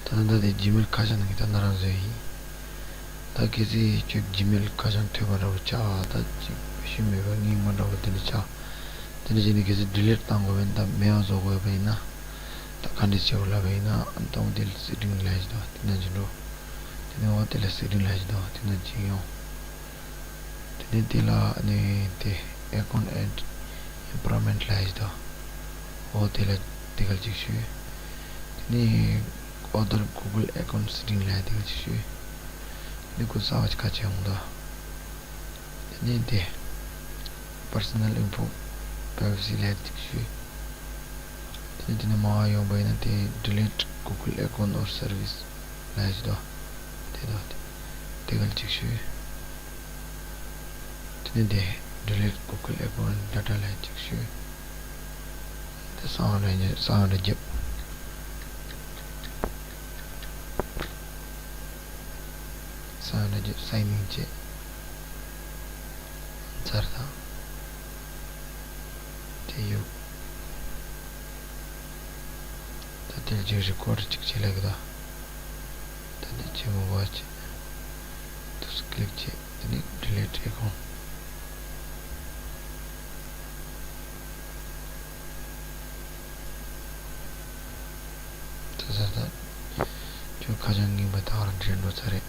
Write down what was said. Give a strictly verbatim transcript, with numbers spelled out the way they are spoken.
ད་ལྟ་དེ་Gmail་ཁ་བྱང་ནང་གི་ད་ན་རང་བཟོས་ཡིན། ད་གལ་སྲིད་ཁྱོད་Gmail་ཁ་བྱང་ཐོས་པ་འདྲ་བོ་ཆགས། ད་ཅིག་ཤེས་མེད་པ་རྙིང་པ་འདྲ་བོ་དེ་འདྲ་ཆགས། དེ་འདྲ་བྱས་ནས་གལ་སྲིད་delete་བཏང་དགོས་པ་ཡིན་ན། ད་མེད་པ་བཟོ་དགོས་པ་ཡིན་ན། ད་ག་འདྲ་བྱེད་དགོས་ལབ་པ་ཡིན་ན། ཨ་ནི་ད་འོ་དེ་ལ་setting་ལབ་ཡག་ཅིག་འདུག་དེ་ནང་ཅིག་འགྲོ། དེ་ནས་འོ་དེ་ལ་setting་ལབ་ཡག་ཅིག་འདུག་དེ་ནང་ཅིག་ཡོང་། དེ་ནས་དེ་ལ་ཨ་ནི་དེ་account and improvement་ལབ་ཡག་ཅིག་འདུག་འོ་དེ་ལ་དེ་ག་ལ་ཅིག་ཞུས། དེ་ནས་other Google account setting་ལབ་ཡག་དེ་ག་ལ་ཅིག་ཞུས། དེ་ནས་ཁོ་གསར་པ་ཅིག་ཁ་ཕྱེ་ཡོང་འདུག་དེ་ནས་དེ་personal info privacy་ལབ་ཡག་ཅིག་ཞུས། དེ་ནས་དེ་ནས་མར་ཡོང་པ་ཡིན་ན་དེ་delete Google account or service་ལབ་ཡག་ཅིག་འདུག་དེ་འདུག་དེ་དེ་ག་ལ་ཅིག་ཞུས། དེ་ནས་དེ་delete Google account data་ལབ་ཡག་ཅིག་ཞུས། དེ་གསང་བ་འདྲ་གསང་བ་འདྲ་བརྒྱབ། གསང་བ་འདྲ་བརྒྱབ། sign in་བྱས། ཚར་དང་། དེ་ཡོད། ད་དེ་ལ་ཅིག་record་ཅིག་བྱེད་ལབ་གི་འདུག་ད་དེ་བྱེད་མི་དགོས་པ་བྱེད། དུས་click་བྱེད། དེ་ནས་delete account། ད་ད་ད། ཁྱོད་ཁ་བྱང་རྙིང་པ་ད་ག་རང་དྲན་འགྲོ་ཚར་རེད།